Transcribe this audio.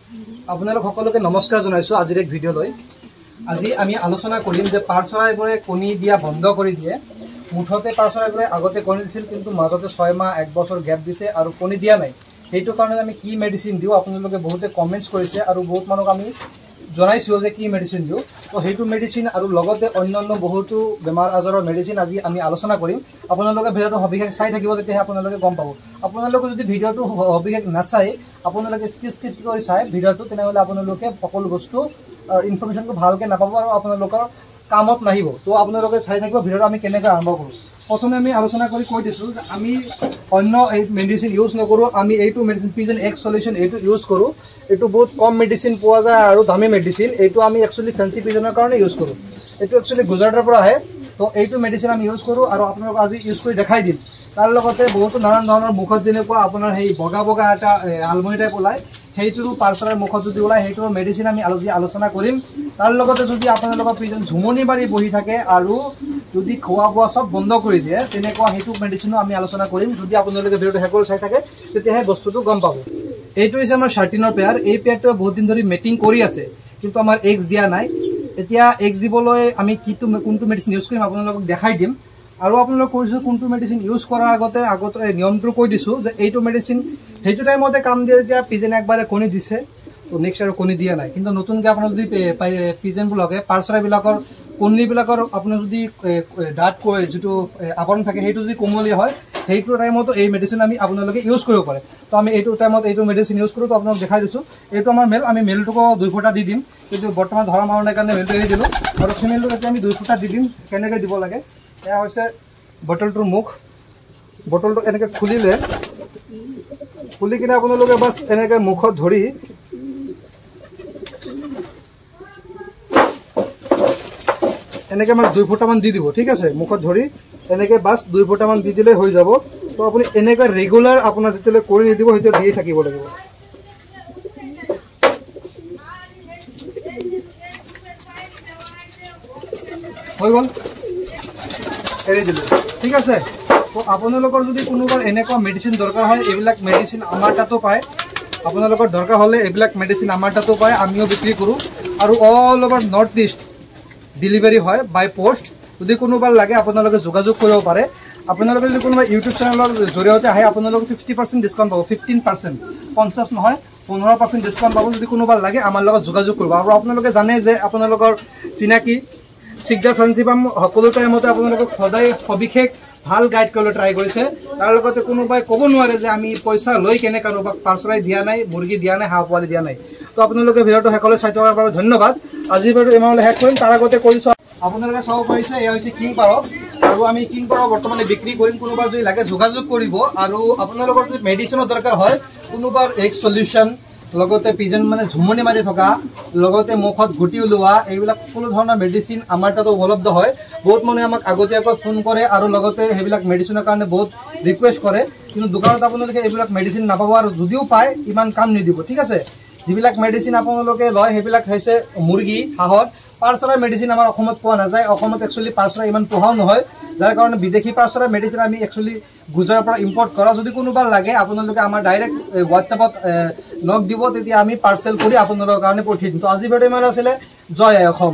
আপোনালোক সকলোকে নমস্কাৰ জনাইছোঁ। আজিৰ এক ভিডিঅ' লৈ আজি আমি আলোচনা কৰিম যে পাৰ চৰাইবোৰে কণী দিয়া বন্ধ কৰি দিয়ে। মুঠতে পাৰ চৰাইবোৰে আগতে কণী দিছিল, কিন্তু মাজতে 6 মাহ 1 বছৰ গেপ দিছে আৰু কণী দিয়া নাই। সেইটো কাৰণে আমি কি মেডিচিন দিওঁ, আপোনালোকে বহুতে কমেণ্টছ কৰিছে আৰু বহুত মানুহক আমি জনাইছোঁ যে কি মেডিচিন দিওঁ। তো সেইটো মেডিচিন আৰু লগতে অন্যান্য বহুতো বেমাৰ আজাৰৰ মেডিচিন আজি আমি আলোচনা কৰিম। আপোনালোকে ভিডিঅ'টো সবিশেষ চাই থাকিব, তেতিয়াহে আপোনালোকে গম পাব। আপোনালোকে যদি ভিডিঅ'টো সবিশেষ নাচায়, আপোনালোকে স্কিপ স্কিপ কৰি চাই ভিডিঅ'টো, তেনেহ'লে আপোনালোকে সকলো বস্তু ইনফৰ্মেশ্যনটো ভালকৈ নাপাব আৰু আপোনালোকৰ কামত নাহিব। তো আপোনালোকে চাই থাকিব ভিডিঅ'টো আমি কেনেকৈ আৰম্ভ কৰোঁ। প্ৰথমে আমি আলোচনা কৰি কৈ দিছোঁ যে আমি অন্য এই মেডিচিন ইউজ নকৰোঁ, আমি এইটো মেডিচিন পিজন এক্স চলিউশ্যন এইটো ইউজ কৰোঁ। এইটো বহুত কম মেডিচিন পোৱা যায় আৰু দামী মেডিচিন। এইটো আমি একচুৱেলি ফেঞ্চি পিজনৰ কাৰণে ইউজ কৰোঁ। এইটো একচুৱেলি গুজৰাটৰ পৰা আহে। তো এইটো মেডিচিন আমি ইউজ কৰোঁ আৰু আপোনালোকক আজি ইউজ কৰি দেখাই দিম। তাৰ লগতে বহুতো নানান ধৰণৰ মুখত যেনেকুৱা আপোনাৰ সেই বগা বগা এটা আলমনি টাইপ ওলায়, সেইটোৰো পাৰ চৰাইৰ মুখত যদি ওলায় সেইটোৰ মেডিচিন আমি আলোচনা কৰিম। তাৰ লগতে যদি আপোনালোকৰ পিজন ঝুমনি মাৰি বহি থাকে আৰু যদি খোৱা বোৱা চব বন্ধ কৰি দিয়ে, তেনেকুৱা সেইটো মেডিচিনো আমি আলোচনা কৰিম। যদি আপোনালোকে ভিডিঅ'টো শেষলৈ চাই থাকে তেতিয়াহে বস্তুটো গম পাব। এইটো হৈছে আমাৰ চাৰ্টিনৰ পেয়াৰ। এই পেয়াৰটোৱে বহুত দিন ধৰি মেটিং কৰি আছে, কিন্তু আমাৰ এগছ দিয়া নাই। এতিয়া এগছ দিবলৈ আমি কোনটো মেডিচিন ইউজ কৰিম আপোনালোকক দেখাই দিম। আৰু আপোনালোক কৈছোঁ কোনটো মেডিচিন ইউজ কৰাৰ আগতে নিয়মটো কৈ দিছোঁ যে এইটো মেডিচিন সেইটো টাইমতে কাম দিয়ে যেতিয়া পিজেনে একবাৰে কণী দিছে, তো নেক্সট আৰু কণী দিয়া নাই। কিন্তু নতুনকৈ আপোনাৰ যদি পিজেনবিলাকে পাৰ চৰাইবিলাকৰ কণীবিলাকৰ আপোনাৰ যদি ডাঠ কৈ যিটো আৱৰণ থাকে সেইটো যদি কোমলীয়া হয়, সেইটো টাইমতো এই মেডিচিন আমি আপোনালোকে ইউজ কৰিব পাৰে। তো আমি এইটো টাইমত এইটো মেডিচিন ইউজ কৰোঁ। তো আপোনালোক দেখাই দিছোঁ, এইটো আমাৰ মেল। আমি মেলটোকো 2 ফুটা দি দিম, কিন্তু বৰ্তমান ধৰা মাৰা কাৰণে মেলটো এৰি দিলোঁ। আৰু ফিমেলটোক এতিয়া আমি 2 ফুটা দি দিম। কেনেকৈ দিব লাগে, এয়া হৈছে বটলটোৰ মুখ। বটলটো এনেকৈ খুলিলে, খুলি কিনে আপোনালোকে বাছ এনেকৈ মুখত ধৰি এনেকৈ মানে 2 ফুটামান দি দিব, ঠিক আছে? মুখত ধৰি এনেকৈ বাছ 2 ফুটামান দি দিলে হৈ যাব। তো আপুনি এনেকৈ ৰেগুলাৰ আপোনাৰ যেতিয়ালৈ কৰি নিদিব সেইটো দিয়ে থাকিব লাগিব। হৈ গ'ল, এৰি দিলোঁ, ঠিক আছে? তো আপোনালোকৰ যদি কোনোবাৰ এনেকুৱা মেডিচিন দৰকাৰ হয়, এইবিলাক মেডিচিন আমাৰ তাতো পায়। আপোনালোকৰ দৰকাৰ হ'লে এইবিলাক মেডিচিন আমাৰ তাতো পায়, আমিও বিক্ৰী কৰোঁ। আৰু all over north east delivery হয় বাই পষ্ট। যদি কোনোবাৰ লাগে আপোনালোকে যোগাযোগ কৰিব পাৰে। আপোনালোকে যদি কোনোবা ইউটিউব চেনেলৰ জৰিয়তে আহে, আপোনালোকে 50% ডিছকাউণ্ট পাব। 15%, 50 নহয় 15% ডিছকাউণ্ট পাব। যদি কোনোবা লাগে আমাৰ লগত যোগাযোগ কৰিব। আৰু আপোনালোকে জানে যে আপোনালোকৰ চিনাকি চিকদাৰ ফেঞ্চি ফাৰ্ম সকলো টাইমতে আপোনালোকক সদায় সবিশেষ ভাল গাইড কৰিবলৈ ট্ৰাই কৰিছে। তাৰ লগতে কোনোবাই ক'ব নোৱাৰে যে আমি পইচা লৈ কেনে কাৰোবাক পাৰ চৰাই দিয়া নাই, মুৰ্গী দিয়া নাই, হাঁহ পোৱালি দিয়া নাই। তো আপোনালোকে ভিডিঅ'টো শেষলৈ চাই থকাৰ বাবে ধন্যবাদ। আজিৰ ভিডিঅ'টো ইমানলৈ শেষ কৰিম। তাৰ আগতে কৈছোঁ, আপোনালোকে চাব পাৰিছে এয়া হৈছে কিং পাৰ। আৰু আমি কিং পাৰ বৰ্তমানে বিক্ৰী কৰিম। কোনোবাৰ যদি লাগে যোগাযোগ কৰিব। আৰু আপোনালোকৰ যদি মেডিচিনৰ দৰকাৰ হয়, কোনোবাৰ এগ চলিউশ্যন, লগতে পিজন মানে ঝুমনি মাৰি থকা, লগতে মুখত গুটি ওলোৱা, এইবিলাক সকলো ধৰণৰ মেডিচিন আমাৰ তাতো উপলব্ধ হয়। বহুত মানুহে আমাক আগতীয়াকৈ ফোন কৰে আৰু লগতে সেইবিলাক মেডিচিনৰ কাৰণে বহুত ৰিকুৱেষ্ট কৰে। কিন্তু দোকানত আপোনালোকে এইবিলাক মেডিচিন নাপাব, আৰু যদিও পায় ইমান কাম নিদিব, ঠিক আছে? যিবিলাক মেডিচিন আপোনালোকে লয় সেইবিলাক হৈছে মুৰ্গী, হাঁহৰ। পাৰ চৰাই মেডিচিন আমাৰ অসমত পোৱা নাযায়। অসমত একচুৱেলি পাৰ চৰাই ইমান পোহাও নহয়, যাৰ কাৰণে বিদেশী পাৰ চৰাই মেডিচিন আমি একচুৱেলি গুজৰাটৰ পৰা ইম্পৰ্ট কৰা। যদি কোনোবা লাগে আপোনালোকে আমাৰ ডাইৰেক্ট হোৱাটছএপত লগ দিব, তেতিয়া আমি পাৰ্চেল কৰি আপোনালোকৰ কাৰণে পঠিয়াই দিম। তো আজি ভিডিঅ' ইমান আছিলে। জয় আই অসম।